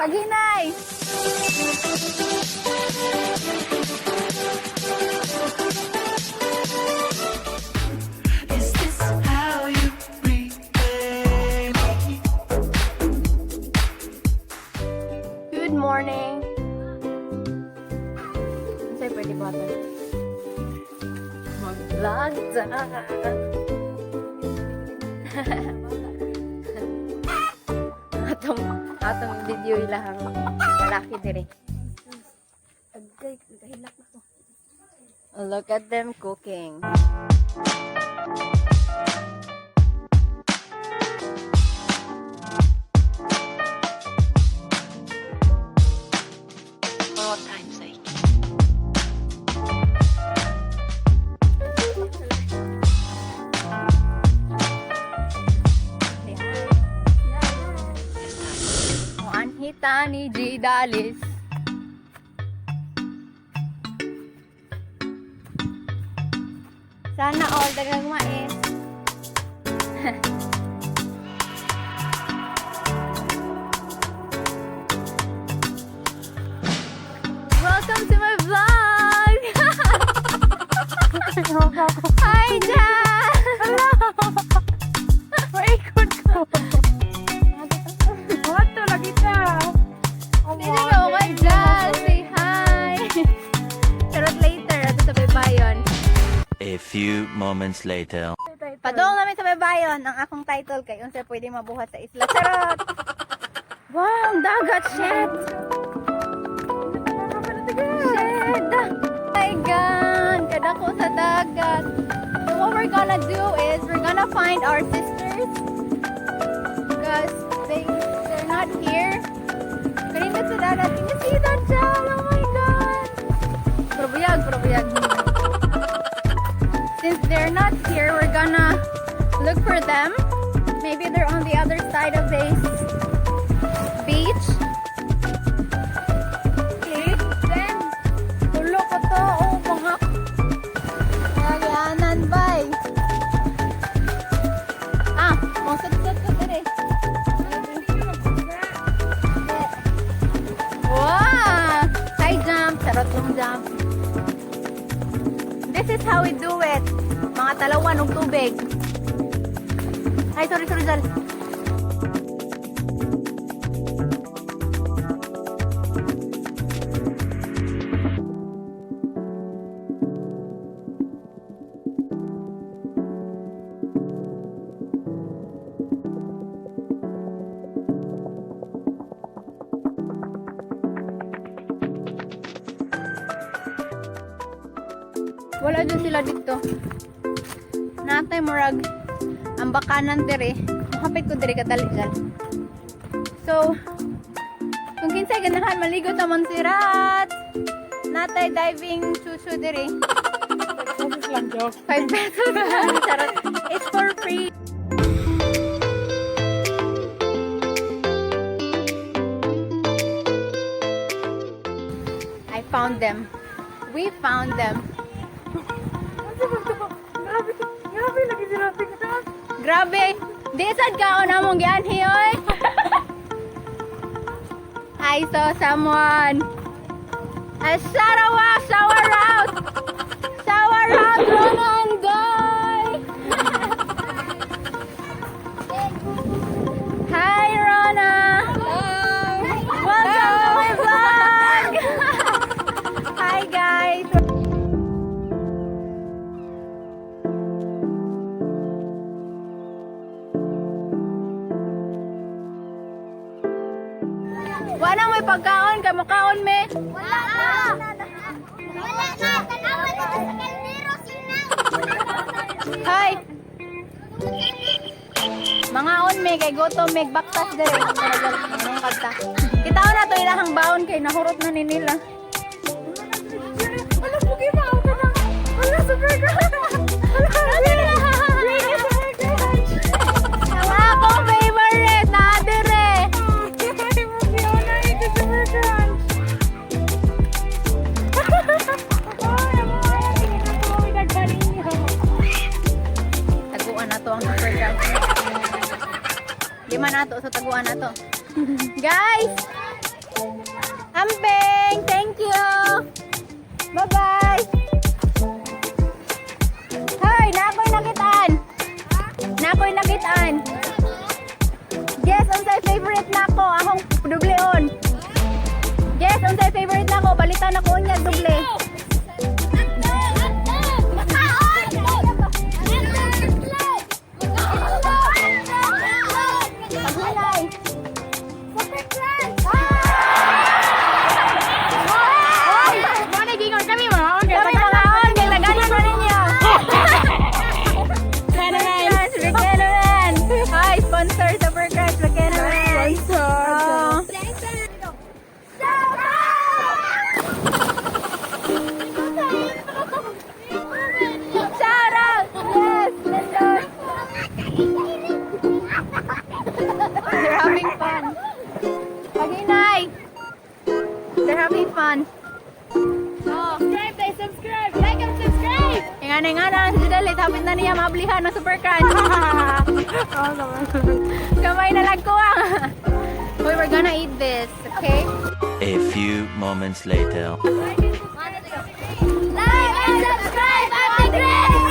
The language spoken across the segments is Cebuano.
Paghinay! Is this how you repay me? Good morning. Sa'yo pwede ba ito? Mag-vlog ta. Atong video ilahang lalaki dire. Agay, nagahilak na ko. Look at them cooking. For all time's sake. Say hi. Anhita ni G. Dalis. Sana all daghang mais. Welcome to my vlog! Hi, Jan! Hello! Paikot ko. Wato lagi ta. Dito ka ako, Jan! Say hi! Charot later, ato sa baybayon. A few moments later. Padong namin sa baybayon ang akong title kay unsa pwede mabuhat sa isla. Charot! Wow, ang dagat! Shit! Shit! My God! Kadako sa dagat. So what we're gonna do is we're gonna find our sisters because they're not here. Kanina sa dagat. Can you see that, Jal? Oh my God! Pero buyag, pero buyag. Since they're not here, we're gonna look for them. Maybe they're on the other side of this beach. Okay, then, tulo ko to. Oh, mga kaganan, bay. Ah, masudsod ko dire. Wow! High jump, charot long jump. This is how we do it. Mga talawan og tubig. Ay, sorry, sorry, Jal. Wala dyan sila dito. Natay murag ang bakanan dire. Makapit ko dire kadali dyan. So, kung kinsay ganahan maligo ta Montserrat. Natay diving chuchu dire. Pesos lang, joke. 5 pesos lang. Charot. It's for free. I found them. We found them. Grabe, grabe lagi sila TikTok. Grabe! Di sad kaon among gianhi oy. I saw someone. A Sarawak shower out. Shower out, Rona and Goy. Hi, Rona. Welcome to my vlog. Hi, guys. Wala may pagkaon kay mukaon me. Wala na! Wala na! Tanawa dito sa kaldero, sinaw! Hi. Mangaon me kay gutom me baktas dere. Anong kanta? Kitaon na to ilahang baon kay nahurot na ni nila. Wala, pugi pa ako na. Wala, super crunch. Wala, super crunch. Ang akong favorite na dire. Fiona, ito super crunch. Ay, ang mga yan, nagbalinyo. Taguan na to ang super crunch. Lima na to, so taguan na to. Guys, Ambeng! Thank you! Bye-bye! Hi! Naa koy nakitaan! Naa koy nakitaan! Yes, unsay favorite nako? Akong dubleon. Yes, unsay favorite nako? Palitan ako unya duble. Makaon! Paghilay. Super Crunch! Oy! Mo na gingon kami mga Kami mangaon, kay taganan na ninyo. Kaya naman. Crunch, bigyan naman. Hi, sponsor Super Crunch, bigyan naman. Sponsor. Oh. Shout out! Yes, Lindor. They're having fun. Paghinay. They're having fun. Oh. Subscribe tayo, subscribe. Like and subscribe. Ingana ingana si Judalit, hapit na niya mablihan ng Super Crunch. Kamay na lang kuwang. Uy, we're gonna eat this, okay? A few moments later. Like and subscribe, Ate Grace!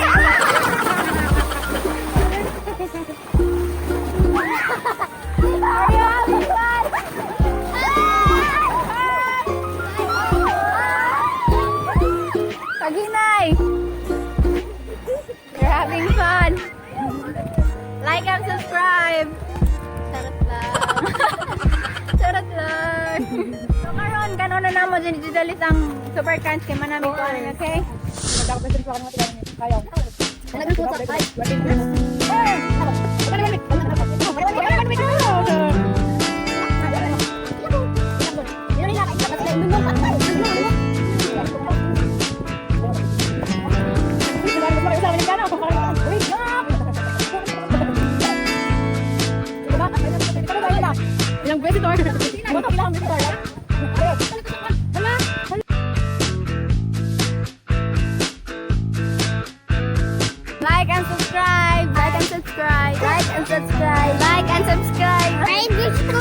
Are you having fun? Paghinay! You're having fun. Like and subscribe. Charot lang. Charot lang. So karon kanon na namo dyan Judalit ang Super Crunch kay manami ko ano, okay? Nagputak ay. Ilang beses ito. Ilang beses. Like and subscribe. Like and subscribe. Like and subscribe. Like and subscribe. Ay, gusto ko.